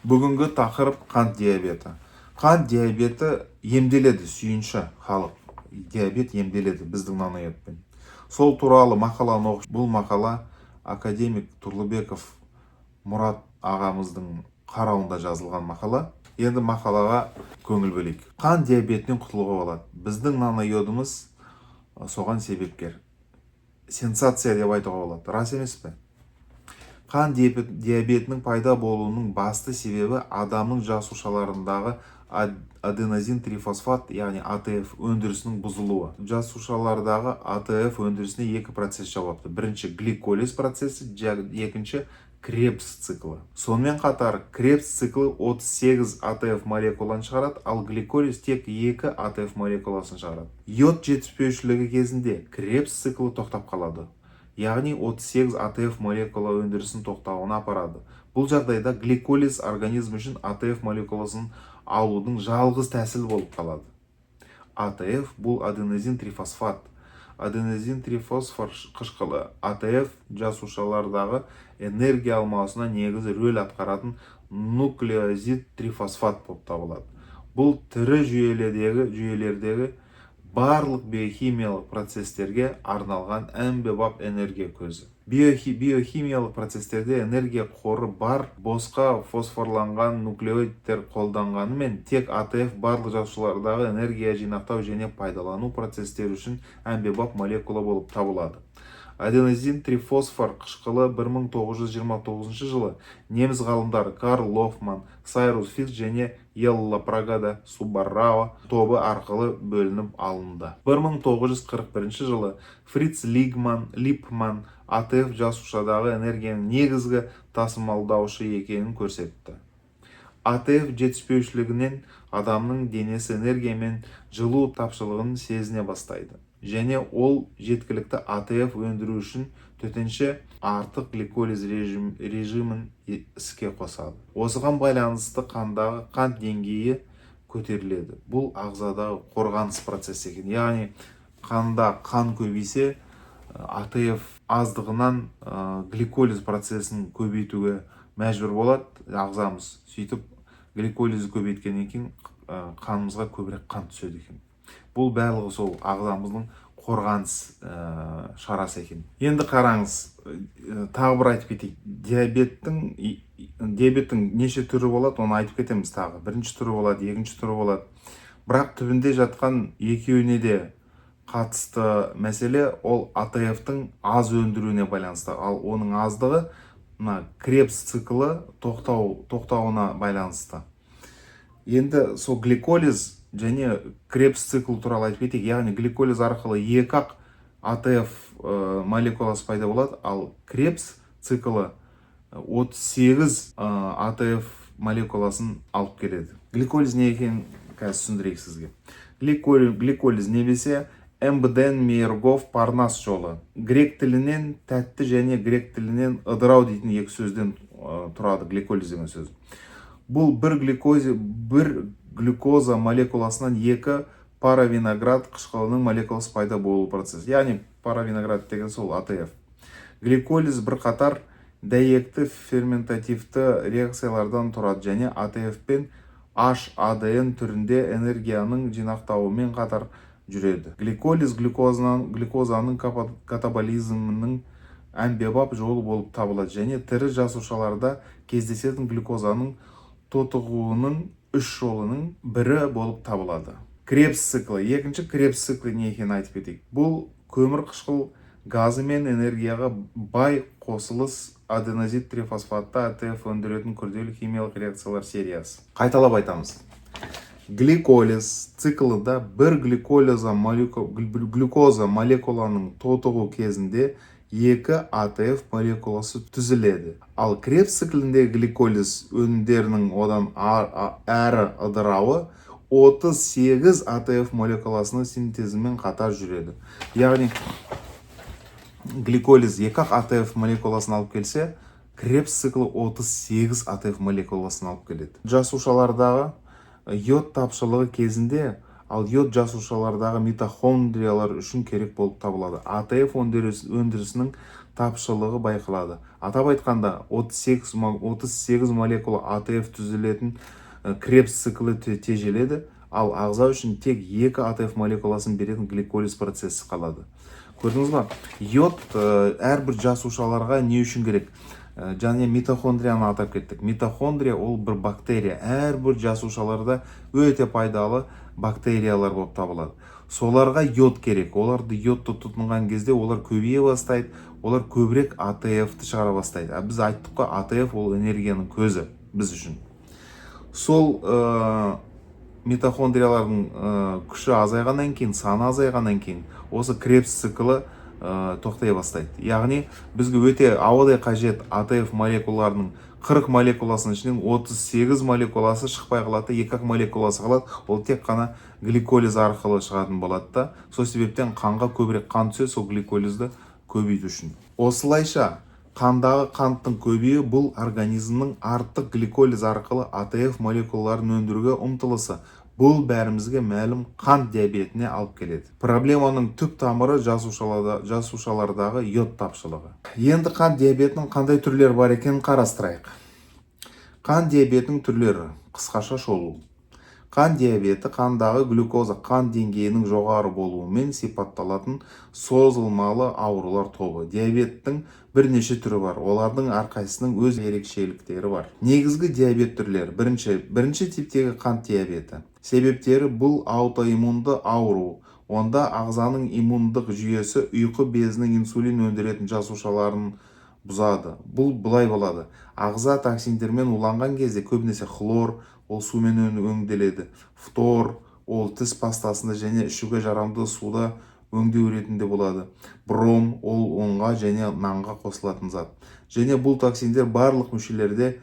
Бүгінгі тақырып: қант диабеті. Қант диабеті емделеді, сүйінші, халық! Диабет емделеді біздің нанойодпен. Сол туралы мақаланы оқып, бұл мақала академик Тұрлыбеков Мұрат ағамыздың қарауында жазылған мақала. Енді мақалаға көңіл бөлейік. Қант диабетінен құтылуға болады. Біздің нанойодымыз соған себепкер. Сенсация деп айтуға болады, рас емес пе? Қан диабетінің пайда болуының басты себебі адамның жасушаларындағы аденозин трифосфат, яғни АТФ өндірісінің бұзылуы. Жасушалардағы АТФ өндірісіне екі процесс жауапты: бірінші гликолиз процесі, екінші Кребс циклі. Сонымен қатар Кребс циклі 38 АТФ молекуланы шығарады, ал гликолиз тек 2 АТФ молекуласын шығарады. Йод жетіспеушілігі кезінде Кребс циклі тоқтап қалады, яғни 38 АТФ молекула өндірісінің тоқтауына апарады. Бұл жағдайда гликолиз организм үшін АТФ молекуласын алудың жалғыз тәсілі болып қалады. АТФ – бұл аденозин трифосфат. Аденозин трифосфор қышқылы АТФ жасушалардағы энергия алмасуына негізгі рөл атқаратын нуклеозид трифосфат болып табылады. Бұл тірі жүйелердегі барлық биохимиялық процестерге арналған әмбебап энергия көзі. Биохимиялық процестерде энергия қоры бар босқа фосфорланған нуклеотидтер қолданғанымен, тек АТФ барлық жасушалардағы энергия жинақтау және пайдалану процестері үшін әмбебап молекула болып табылады. Аденозин трифосфор қышқылы 1929 жылы неміс ғалымдары Карл Лофман, Сайрус Фитц және Елла Прагада Суббарао тобы арқылы бөлініп алынды. 1941 жылы Фриц Липман АТФ жасушадағы энергияның негізгі тасымалдаушы екенін көрсетті. АТФ жетіспеушілігінен адамның денесі энергия мен жылу тапшылығын сезіне бастайды және ол жеткілікті АТФ өндіру үшін төтенше артық гликолиз режимін іске қосады. Осыған байланысты қандағы қант деңгейі көтеріледі. Бұл ағзадағы қорғаныс процесі екен, яғни қанда қан көбейсе, АТФ аздығынан гликолиз процесін көбейтуге мәжбүр болады ағзамыз. Сөйтіп, гликолизді көбейткеннен кейін қанымызға көбірек қан түседі екен. Бұл барлығы сол ағзамыздың қорғаныс шарасы екен. Енді қараңыз, тағы бір айтып кетейік. Диабеттің неше түрі болады, оны айтып кетеміз тағы. Бірінші түрі болады, екінші түрі болады, бірақ түбінде жатқан екеуіне де қатысты мәселе ол АТФ-тың аз өндіруіне байланысты, ал оның аздығы мына Кребс циклі тоқтауына байланысты. Енді сол гликолиз және Кребс цикл туралы айтып кетейік. Яғни гликолиз арқылы екі ақ АТФ молекуласы пайда болады, ал Кребс циклі 38 АТФ молекуласын алып келеді. Гликолиз не екенін қазір түсіндірейік сізге. Гликолиз немесе Эмбден Мейергоф Парнас жолы грек тілінен тәтті және грек тілінен ыдырау дейтін екі сөзден тұрады. Гликолиз деген сөз бұл бір глюкоза молекуласынан екі паравиноград қышқылының молекуласы пайда болу процесі, яғни паравиноград деген сол АТФ. Гликолиз бірқатар дәйекті ферментативті реакциялардан тұрады және АТФ пен HADN түрінде энергияның жинақтауымен қатар жүреді. Гликолиз глюкозаның катаболизмінің әмбебап жолы болып табылады және тірі жасушаларда кездесетін глюкозаның тотығуының үш жолының бірі болып табылады. Кребс циклі, екінші Кребс циклі не екенін айтып кетейік. Бұл көмір қышқыл газы мен энергияға бай қосылыс аденозин трифосфатты АТФ өндіретін күрделі химиялық реакциялар сериясы. Қайталап айтамыз: гликолиз циклында бір глюкоза молекуланың тотығу кезінде екі АТФ молекуласы түзіледі, ал Кребс цикліндегі гликолиз өнімдерінің одан әрі ыдырауы 38 АТФ молекуласының синтезімен қатар жүреді. Яғни гликолиз екі ақ АТФ молекуласын алып келсе, Кребс циклі 38 АТФ молекуласын алып келеді. Жасушалардағы йод тапшылығы кезінде, ал йод жасушалардағы митохондриялар үшін керек болып табылады, АТФ өндірісінің тапшылығы байқалады. Атап айтқанда, 38 молекула АТФ түзілетін Кребс циклі тежеледі, ал ағза үшін тек екі АТФ молекуласын беретін гликолиз процесі қалады. Көрдіңіз ба, йод әрбір жасушаларға не үшін керек? Және митохондрияны атап кеттік. Митохондрия ол бір бактерия, әрбір жасушаларда өте пайдалы бактериялар болып табылады. Соларға йод керек. Оларды йодты тұтынған кезде олар көбейе бастайды, олар көбірек АТФ-ты шығара бастайды. А біз айттық қой, АТФ ол энергияның көзі біз үшін. Сол митохондриялардың күші азайғаннан кейін, саны азайғаннан кейін осы Кребс циклі тоқтай бастайды. Яғни бізге өте ауадай қажет АТФ молекулаларының 40 молекуласының ішінен 38 молекуласы шықпай қалады да, екі ақ молекуласы қалады. Ол тек қана гликолиз арқылы шығатын болады да. Сол себептен қанға көбірек қан түседі, сол гликолизді көбейту үшін. Осылайша, қандағы қанттың көбеюі бұл организмнің артық гликолиз арқылы АТФ молекулаларын өндіруге ұмтылысы. Бұл бәрімізге мәлім қант диабетіне алып келеді. Проблеманың түп тамыры жасушалардағы йод тапшылығы. Енді қант диабетінің қандай түрлері бар екенін қарастырайық. Қант диабетінің түрлері, қысқаша шолу. Қант диабеті қандағы глюкоза, қант деңгейінің жоғары болуымен сипатталатын созылмалы аурулар тобы. Диабеттің бірнеше түрі бар, олардың әрқайсысының өз ерекшеліктері бар. Негізгі диабет түрлері: бірінші типтегі қант диабеті. Себептері: бұл аутоиммунды ауру. Онда ағзаның иммундық жүйесі ұйқы безінің инсулин өндіретін жасушаларын бұзады. Бұл былай болады: ағза токсиндермен уланған кезде, көбінесе хлор, ол сумен өңделеді, фтор, ол тіс пастасында және ішуге жарамды суда өңдеу ретінде болады, бром, ол ұнға және нанға қосылатын зат. Және бұл токсиндер барлық мүшелерде,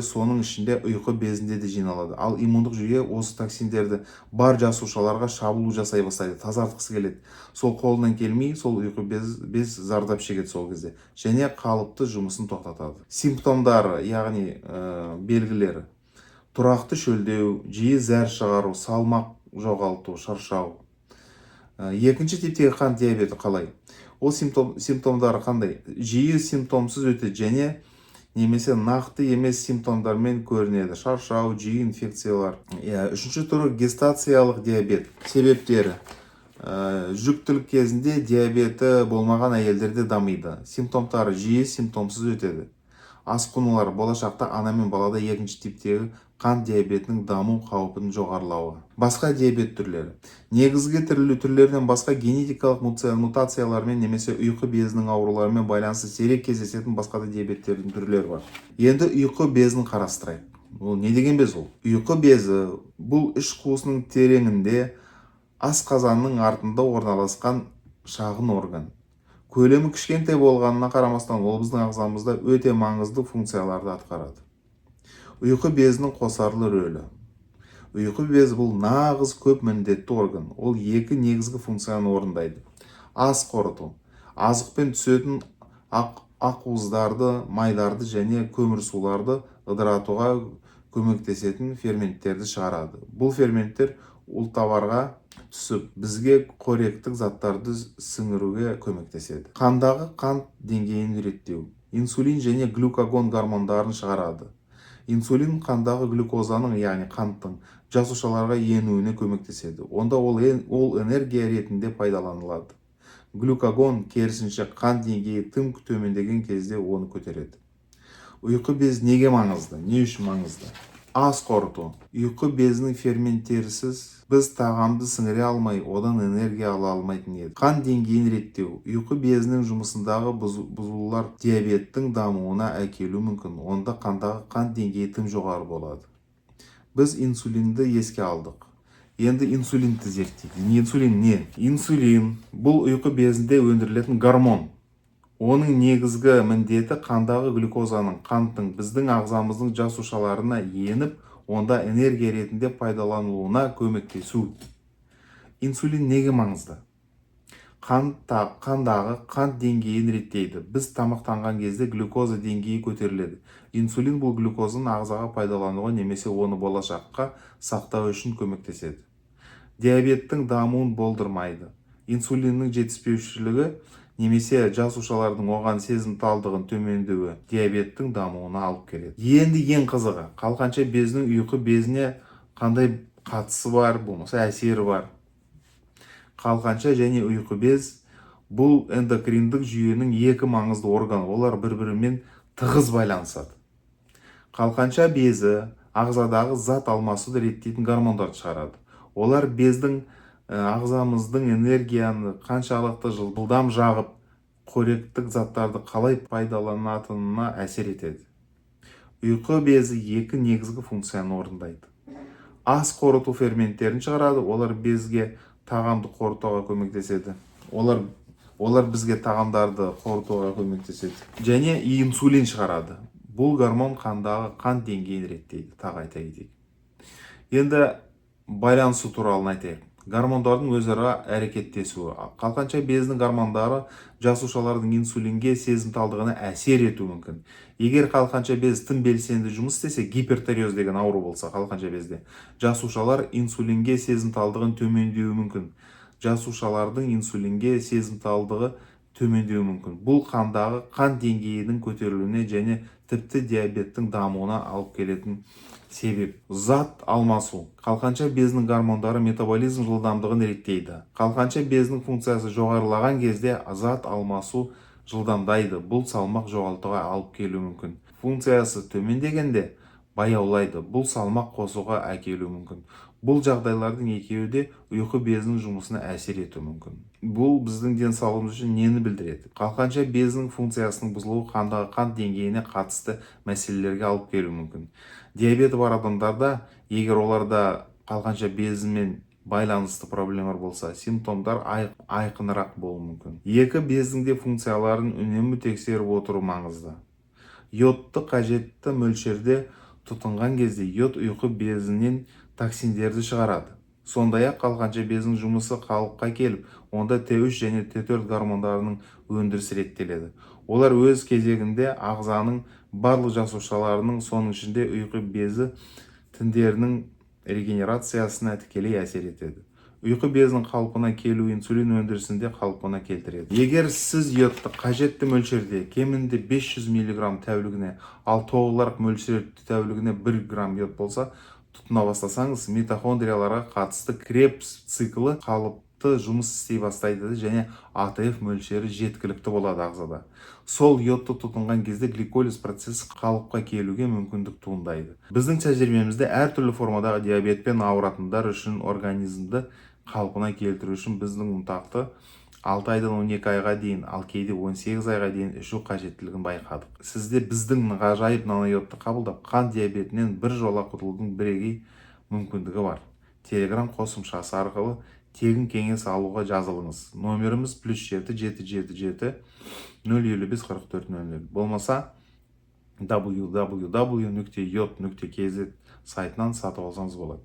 соның ішінде ұйқы безінде де жиналады. Ал иммундық жүйе осы токсиндерді бар жасушаларға шабуыл жасай бастайды, тазартқысы келеді. Сол қолынан келмей, сол ұйқы без зардап шегеді сол кезде және қалыпты жұмысын тоқтатады. Симптомдары, яғни белгілері: тұрақты шөлдеу, жиі зәр шығару, салмақ жоғалту, шаршау. Екінші типтегі қант диабеті қалай? Ол симптомдары қандай? Жиі симптомсыз өтеді және немесе нақты емес симптомдармен көрінеді: шаршау, жиі инфекциялар. Иә, үшінші түрі гестациялық диабет. Себептері: жүктілік кезінде диабеті болмаған әйелдерде дамиды. Симптомдары жиі симптомсыз өтеді. Асқынулар: болашақта ана мен балада екінші типтегі қант диабетінің даму қаупінің жоғарылауы. Басқа диабет түрлері. Негізгі түрлерінен басқа генетикалық мутациялармен немесе ұйқы безінің ауруларымен байланысты сирек кездесетін басқа да диабеттердің түрлері бар. Енді ұйқы безін қарастырайық. Ол не деген без? Ол ұйқы безі бұл іш қуысының тереңінде, асқазанның артында орналасқан шағын орган. Көлемі кішкентай болғанына қарамастан, ол біздің ағзамызда өте маңызды функцияларды атқарады. Ұйқы безінің қосарлы рөлі. Ұйқы безі бұл нағыз көп міндетті орган. Ол екі негізгі функцияны орындайды. Ас қорыту: азықпен түсетін ақуыздарды, майларды және көмірсуларды ыдыратуға көмектесетін ферменттерді шығарады. Бұл ферменттер ұлтабарға түсіп, бізге қоректік заттарды сіңіруге көмектеседі. Қандағы қант деңгейін реттеу: инсулин және глюкагон гормондарын шығарады. Инсулин қандағы глюкозаның, яғни қанттың жасушаларға енуіне көмектеседі. Онда ол энергия ретінде пайдаланылады. Глюкагон керісінше қант деңгейі тым төмендеген кезде оны көтереді. Ұйқы безі неге маңызды? Не үшін маңызды? Ас қорыту: ұйқы безінің ферменттерісіз біз тағамды сіңіре алмай, одан энергия ала алмайтын едік. Қант деңгейін реттеу: ұйқы безінің жұмысындағы бұзылулар диабеттің дамуына әкелуі мүмкін. Онда қандағы қант деңгейі тым жоғары болады. Біз инсулинді еске алдық, енді инсулинді зерттейік. Инсулин не? Инсулин бұл ұйқы безінде өндірілетін гормон. Оның негізгі міндеті қандағы глюкозаның, қанттың біздің ағзамыздың жасушаларына еніп, онда энергия ретінде пайдаланылуына көмектесу. Инсулин неге маңызды? Қандағы қант деңгейін реттейді. Біз тамақтанған кезде глюкоза деңгейі көтеріледі. Инсулин бұл глюкозаны ағзаға пайдалануға немесе оны болашаққа сақтау үшін көмектеседі. Диабеттің дамуын болдырмайды. Инсулиннің жетіспеушілігі Немесе жасушалардың оған сезімталдығын төмендеуі диабеттің дамуына алып келеді. Енді ең қызығы, қалқанша безінің ұйқы безіне қандай қатысы бар, болмаса әсері бар? Қалқанша және ұйқы без — бұл эндокриндік жүйенің екі маңызды органы. Олар бір-бірімен тығыз байланысады. Қалқанша безі ағзадағы зат алмасуды реттейтін гормондарды шығарады. Олар бездің ағзамыздың энергияны қаншалықты жылдам жағып, қоректік заттарды қалай пайдаланатынына әсер етеді. Ұйқы безі екі негізгі функцияны орындайды: ас қорыту ферменттерін шығарады. Олар безге тағамды қорытуға көмектеседі. Олар бізге тағамдарды қорытуға көмектеседі және инсулин шығарады. Бұл гормон қандағы қант деңгейін реттейді. Тағы айта кетейік, енді байланысу туралы айтайық. Гормондардың өзара әрекеттесуі. Қалқанша безінің гормондары жасушалардың инсулинге сезімталдығына әсер етуі мүмкін. Егер қалқанша без тым белсенді жұмыс істесе, гипертиреоз деген ауру болса қалқанша безде, жасушалар инсулинге сезімталдығын төмендеуі мүмкін. Жасушалардың инсулинге сезімталдығы төмендеуі мүмкін. Бұл қандағы қант деңгейінің көтерілуіне және тіпті диабеттің дамуына алып келетін себеп. Зат алмасу. Қалқанша безінің гормондары метаболизм жылдамдығын реттейді. Қалқанша безінің функциясы жоғарылаған кезде зат алмасу жылдамдайды. Бұл салмақ жоғалтуға алып келуі мүмкін. Функциясы төмендегенде баяулайды. Бұл салмақ қосуға әкелуі мүмкін. Бұл жағдайлардың екеуі де ұйқы безінің жұмысына әсер етуі мүмкін. Бұл біздің денсаулығымыз үшін нені білдіреді? Қалқанша безінің функциясының бұзылуы қандағы қант деңгейіне қатысты мәселелерге алып келуі мүмкін. Диабеті бар адамдарда, егер оларда қалқанша безімен байланысты проблемалар болса, симптомдар айқынырақ болуы мүмкін. Екі бездің де функцияларын үнемі тексеріп отыру маңызды. Йодты қажетті мөлшерде тұтынған кезде йод ұйқы безінен токсиндерді шығарады. Сондай-ақ қалқанша безінің жұмысы қалыпқа келіп, онда Т3 және Т4 гормондарының өндірісі реттеледі. Олар өз кезегінде ағзаның барлық жасушаларының, соның ішінде ұйқы безі тіндерінің регенерациясына тікелей әсер етеді. Ұйқы безінің қалпына келуі инсулин өндірісін де қалпына келтіреді. Егер сіз йодты қажетті мөлшерде, кемінде 500 мг тәулігіне, ал толығырақ мөлшер тәулігіне 1 грамм йод болса, тұтына бастасаңыз, митохондрияларға қатысты Кребс циклі қалыпты жұмыс істей бастайды және АТФ мөлшері жеткілікті болады ағзада. Сол йодты тұтынған кезде гликолиз процесі қалыпқа келуге мүмкіндік туындайды. Біздің тәжірибемізде әртүрлі формадағы диабетпен ауыратындар үшін организмді қалпына келтіру үшін біздің ұнтақты 6 айдан 12 айға дейін, ал кейде 18 айға дейін ішу қажеттілігін байқадық. Сізде біздің ғажайып нанойодты қабылдап, қант диабетінен бір жола құтылудың бірегей мүмкіндігі бар. Телеграм қосымшасы арқылы тегін кеңес алуға жазылыңыз. Номеріміз +7 777 055 44 00, болмаса www.yod.kz сайтынан сатып алсаңыз болады.